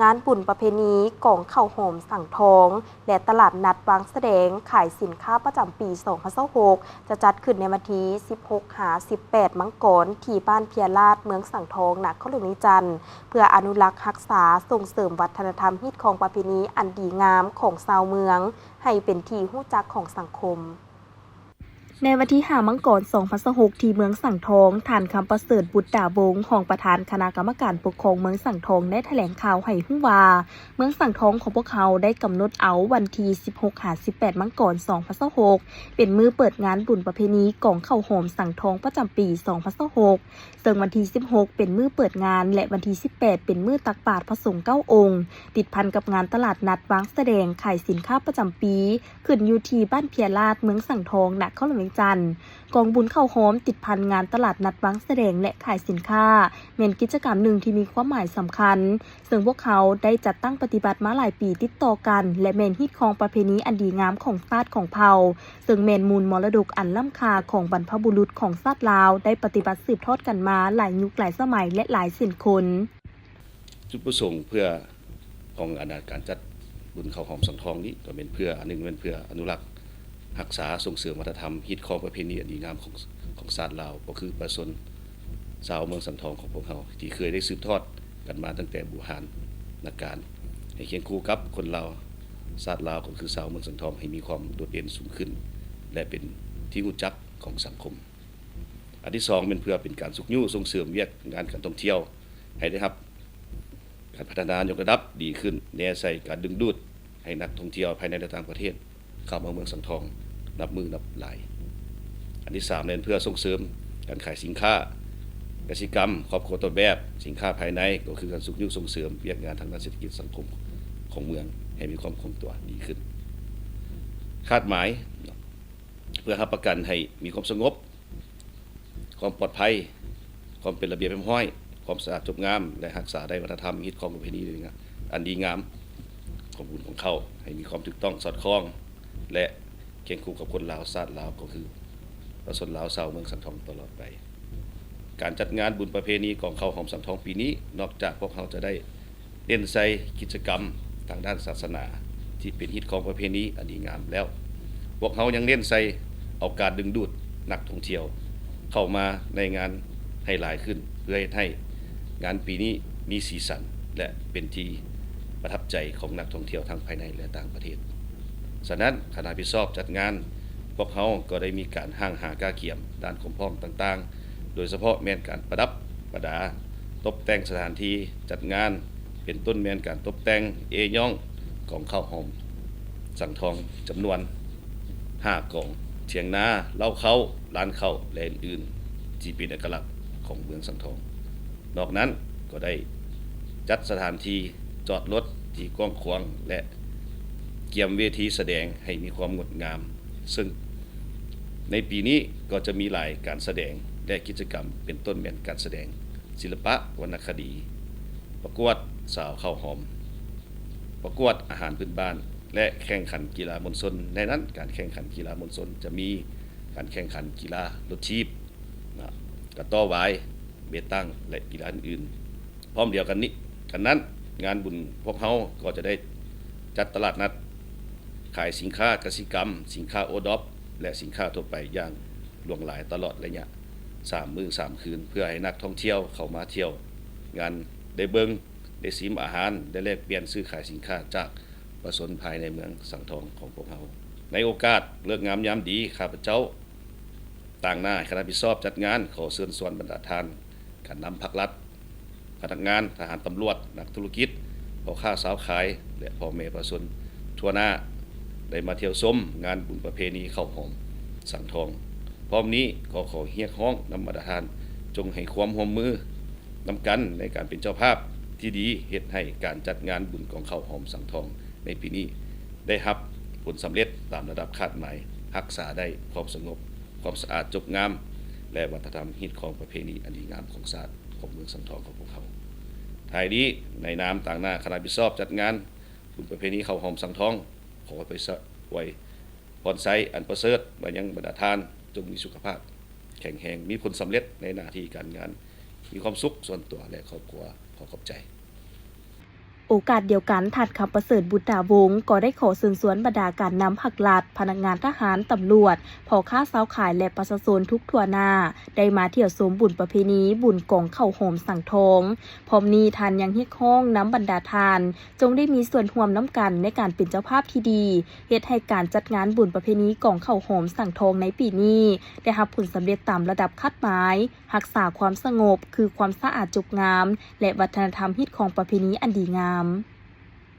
ງານບຸນປະເພນີກອງເຂົ້າຫອມສັງທອງ ແລະ ຕະຫຼາດນັດວາງສະແດງຂາຍສິນຄ້າປະຈຳປີສອງພັນຊາວຫົກ ຈະຈັດຂຶ້ນໃນວັນທີສິບຫົກຫາສິບແປດມັງກອນ ທີ່ບ້ານເພຍລາດ ເມືອງສັງທອງ ນະຄອນຫຼວງວຽງຈັນ ເພື່ອອະນຸລັກຮັກສາ, ສົ່ງເສີມວັດທະນະທຳຮີດຄອງປະເພນີອັນດີງາມຂອງຊາວເມືອງ ໃຫ້ເປັນທີ່ຮູ້ຈັກຂອງສັງຄົມ. ໃນວັນທີຫ້າມັງກອນສອງພັນຊາວຫົກ ທີ່ເມືອງສັງທອງ, ທ່ານ ຄຳປະເສີດ ບຸດຕາວົງ ຮອງປະທານຄະນະກຳມະການປົກຄອງເມືອງສັງທອງ ໄດ້ຖະແຫຼງຂ່າວໃຫ້ຮູ້ວ່າ ເມືອງສັງທອງຂອງພວກເຮົາໄດ້ກຳນົດເອົາວັນທີສິບຫົກຫາສິບແປດມັງກອນສອງພັນຊາວຫົກ ເປັນມື້ເປີດງານບຸນປະເພນີກອງເຂົ້າຫອມສັງທອງປະຈຳປີສອງພັນຊາວຫົກ ເຊິ່ງວັນທີສິບຫົກເປັນມື້ເປີດງານ ແລະ ວັນທີສິບແປດເປັນມື້ຕັກບາດພະສົງເກົ້າອົງ, ຕິດພັນກັບງານຕະຫຼາດນັດວາງສະແດງຂາຍສິນຄ້າປະຈຳປີ ຂຶ້ນຢູ່ທີ່ບ້ານເພຍລາດ ເມືອງສັງທອງ ນະຄອນຫຼວງວຽງຈັນ. ກອງບຸນເຂົ້າຫອມຕິດພັນງານຕະຫຼາດນັດວາງສະແດງ ແລະ ຂາຍສິນຄ້າ ແມ່ນກິດຈະກຳໜຶ່ງທີ່ມີຄວາມໝາຍສຳຄັນ, ເຊິ່ງພວກເຮົາໄດ້ຈັດຕັ້ງປະຕິບັດມາຫຼາຍປີຕິດຕໍ່ກັນ ແລະ ແມ່ນຮີດຄອງປະເພນີອັນດີງາມຂອງຊາດຂອງເຜົ່າ, ເຊິ່ງແມ່ນມູນມໍລະດົກອັນລ້ຳຄ່າຂອງບັນພະບຸລຸດຂອງຊາດລາວ ໄດ້ປະຕິບັດສືບທອດກັນມາຫຼາຍຍຸກຫຼາຍສະໄໝ ແລະ ຫຼາຍເຊັ່ນຄົນ. ຈຸດປະສົງເພື່ອ ຂອງອັນ ການຈັດບຸນເຂົ້າຫອມສັງທອງນີ້ ກໍແມ່ນເພື່ອ ອັນໜຶ່ງແມ່ນເພື່ອອະນຸລັກ ຮັກສາ, ສົ່ງເສີມວັດທະນະທຳ, ຮີດຄອງປະເພນີອັນດີງາມຂອງ ຂອງຊາດລາວ, ກໍຄືປະຊາຊົນຊາວເມືອງສັງທອງຂອງພວກເຮົາ ທີ່ເຄີຍໄດ້ສືບທອດກັນມາຕັ້ງແຕ່ບູຮານນະການ, ໃຫ້ຄຽງຄູ່ກັບຄົນລາວ, ຊາດລາວ ກໍຄືຊາວເມືອງສັງທອງ ໃຫ້ມີຄວາມໂດດເດັ່ນສູງຂຶ້ນ ແລະ ເປັນທີ່ຮູ້ຈັກຂອງສັງຄົມ. ອັນທີສອງແມ່ນເພື່ອເປັນການຊຸກຍູ້ສົ່ງເສີມວຽກງານການທ່ອງທ່ຽວໃຫ້ໄດ້ຮັບການພັດທະນາຍົກລະດັບດີຂຶ້ນ, ແນໃສ່ການດຶງດູດໃຫ້ນັກທ່ອງທ່ຽວພາຍໃນ ແລະ ຕ່າງປະເທດເຂົ້າມາເມືອງສັງທອງນັບມື້ນັບຫຼາຍ. ອັນທີສາມແມ່ນເພື່ອສົ່ງເສີມການຂາຍສິນຄ້າກະສິກຳຄອບຄົວຕົ້ນແບບ, ສິນຄ້າພາຍໃນ, ກໍຄືການຊຸກຍູ້ສົ່ງເສີມວຽກງານທາງດ້ານເສດຖະກິດສັງຄົມຂອງເມືອງໃຫ້ມີຄວາມຄົງຕົວດີຂຶ້ນ. ຄາດໝາຍ ເພື່ອຮັບປະກັນໃຫ້ມີຄວາມສະຫງົບ, ຄວາມປອດໄພ, ຄວາມເປັນລະບຽບຮຽບຮ້ອຍ, ຄວາມສະອາດຈົບງາມ ແລະ ຮັກສາໄດ້ວັດທະນະທຳ, ຮີດຄອງປະເພນີອັນດີງາມຂອງບຸນຂອງເຂົ້າ ໃຫ້ມີຄວາມຖືກຕ້ອງສອດຄ່ອງ ແລະ ຄຽງຄູ່ກັບຄົນລາວ, ຊາດລາວ ກໍຄືປະຊາຊົນລາວຊາວເມືອງສັງທອງຕະຫຼອດໄປ. ການຈັດງານບຸນປະເພນີກອງເຂົ້າຫອມສັງທອງປີນີ້, ນອກຈາກພວກເຮົາຈະໄດ້ ເນັ້ນໃສ່ກິດຈະກຳທາງດ້ານສາສະໜາທີ່ເປັນຮີດຄອງປະເພນີອັນດີງາມແລ້ວ, ພວກເຮົາຍັງເນັ້ນໃສ່ເອົາການດຶງດູດນັກທ່ອງທ່ຽວເຂົ້າມາໃນງານໃຫ້ຫຼາຍຂຶ້ນ ເພື່ອເຮັດໃຫ້ງານປີນີ້ມີສີສັນ ແລະ ເປັນທີ່ປະທັບໃຈຂອງນັກທ່ອງທ່ຽວທັງພາຍໃນ ແລະ ຕ່າງປະເທດ. ສະນັ້ນ, ຄະນະຮັບຜິດຊອບຈັດງານ ພວກເຮົາກໍໄດ້ມີການຮ່າງຫາກະກຽມດ້ານຄວາມພ້ອມຕ່າງໆ ໂດຍສະເພາະແມ່ນການປະດັບປະດາ ຕົບແຕ່ງສະຖານທີ່ຈັດງານ ເປັນຕົ້ນແມ່ນການຕົບແຕ່ງເອຍ້ອງກອງເຂົ້າຫອມສັງທອງຈຳນວນຫ້າກອງ, ຖຽງນາ, ເລົ້າເຂົ້າ, ລານເຂົ້າ ແລະ ອື່ນໆ ທີ່ເປັນເອກະລັກຂອງເມືອງສັງທອງ. ນອກນັ້ນກໍໄດ້ຈັດສະຖານທີ່ຈອດລົດທີ່ກວ້າງຂວາງ ແລະ ກຽມເວທີສະແດງໃຫ້ມີຄວາມງົດງາມ, ເຊິ່ງໃນປີນີ້ກໍຈະມີຫຼາຍການສະແດງ ແລະ ກິດຈະກຳ ເປັນຕົ້ນແມ່ນການສະແດງ ສິລະປະວັນນະຄະດີ, ປະກວດສາວເຂົ້າຫອມ, ປະກວດອາຫານພື້ນບ້ານ ແລະ ແຂ່ງຂັນກິລາມວນຊົນ. ໃນນັ້ນ, ການແຂ່ງຂັນກິລາມວນຊົນຈະມີການແຂ່ງຂັນກິລາລົດຖີບ, ນະ, ກະຕໍ້ຫວາຍ, ເບຕັງ ແລະ ກິລາອື່ນໆ. ພ້ອມດຽວກັນນີ້, ກັນນັ້ນ, ງານບຸນພວກເຮົາກໍຈະໄດ້ຈັດຕະຫຼາດນັດຂາຍສິນຄ້າກະສິກຳ, ສິນຄ້າໂອດອບ ແລະ ສິນຄ້າທົ່ວໄປຢ່າງຫຼວງຫຼາຍຕະຫຼອດໄລຍະສາມມື້ສາມຄືນ, ເພື່ອໃຫ້ນັກທ່ອງທ່ຽວເຂົ້າມາທ່ຽວງານໄດ້ເບິ່ງ ໄດ້ຊິມອາຫານ ໄດ້ແລກປ່ຽນຊື້ຂາຍສິນຄ້າຈາກປະຊາຊົນພາຍໃນເມືອງສັງທອງຂອງພວກເຮົາ. ໃນໂອກາດເລີກງາມຍາມດີ, ຂ້າພະເຈົ້າ ຕາງໜ້າໃຫ້ຄະນະຮັບຜິດຊອບຈັດງານ ຂໍເຊີນຊວນບັນດາທ່ານການນຳພັກລັດ, ພະນັກງານ, ທະຫານ, ຕຳຫຼວດ, ນັກທຸລະກິດ, ພໍ່ຄ້າຊາວຂາຍ ແລະ ພໍ່ແມ່ປະຊາຊົນທົ່ວໜ້າ ໄດ້ມາທ່ຽວຊົມງານບຸນປະເພນີເຂົ້າຫອມສັງທອງ. ພ້ອມນີ້ກໍຂໍຮຽກຮ້ອງນຳບັນດາທ່ານ ຈົ່ງໃຫ້ຄວາມຮ່ວມມືນຳກັນໃນການເປັນເຈົ້າພາບທີ່ດີ, ເຮັດໃຫ້ການຈັດງານບຸນກອງເຂົ້າຫອມສັງທອງໃນປີນີ້ໄດ້ຮັບຜົນສຳເລັດຕາມລະດັບຄາດໝາຍ, ຮັກສາໄດ້ຄວາມສະຫງົບ, ຄວາມສະອາດຈົບງາມ ແລະ ວັດທະນະທຳຮີດຄອງປະເພນີອັນດີງາມຂອງຊາດ ຂອງເມືອງສັງທອງຂອງພວກເຮົາ. ທ້າຍນີ້, ໃນນາມຕາງໜ້າຄະນະຮັບຜິດຊອບຈັດງານບຸນປະເພນີເຂົ້າຫອມສັງທອງ, ຂໍໄປສະ ອວຍພອນໄຊອັນປະເສີດມາຍັງບັນດາທ່ານ, ຈົ່ງມີສຸຂະພາບແຂງແຮງ, ມີຜົນສຳເລັດໃນໜ້າທີ່ການງານ, ມີຄວາມສຸກສ່ວນຕົວ ແລະ ຄອບຄົວ. ຂໍຂອບໃຈ. ໂອກາດດຽວກັນ ທ່ານ ຄຳປະເສີດ ບຸດຕາວົງ ກໍໄດ້ຂໍເຊີນຊວນບັນດາການນຳພັກລັດ, ພະນັກງານທະຫານ, ຕຳຫຼວດ, ພໍ່ຄ້າຊາວຂາຍ ແລະ ປະຊາຊົນທຸກທົ່ວໜ້າ ໄດ້ມາທ່ຽວຊົມບຸນປະເພນີບຸນກອງເຂົ້າຫອມສັງທອງ. ພ້ອມນີ້ທ່ານຍັງຮຽກຮ້ອງນຳບັນດາທ່ານ ຈົ່ງໄດ້ມີສ່ວນຮ່ວມນຳກັນໃນການເປັນເຈົ້າພາບທີ່ດີ ເຮັດໃຫ້ການຈັດງານບຸນປະເພນີກອງເຂົ້າຫອມສັງທອງໃນປີນີ້ ໄດ້ຮັບຜົນສຳເລັດຕາມລະດັບຄາດໝາຍ, ຮັກສາຄວາມສະຫງົບ ຄືຄວາມສະອາດຈົບງາມ ແລະ ວັດທະນະທຳຮີດຄອງປະເພນີອັນດີງາມ.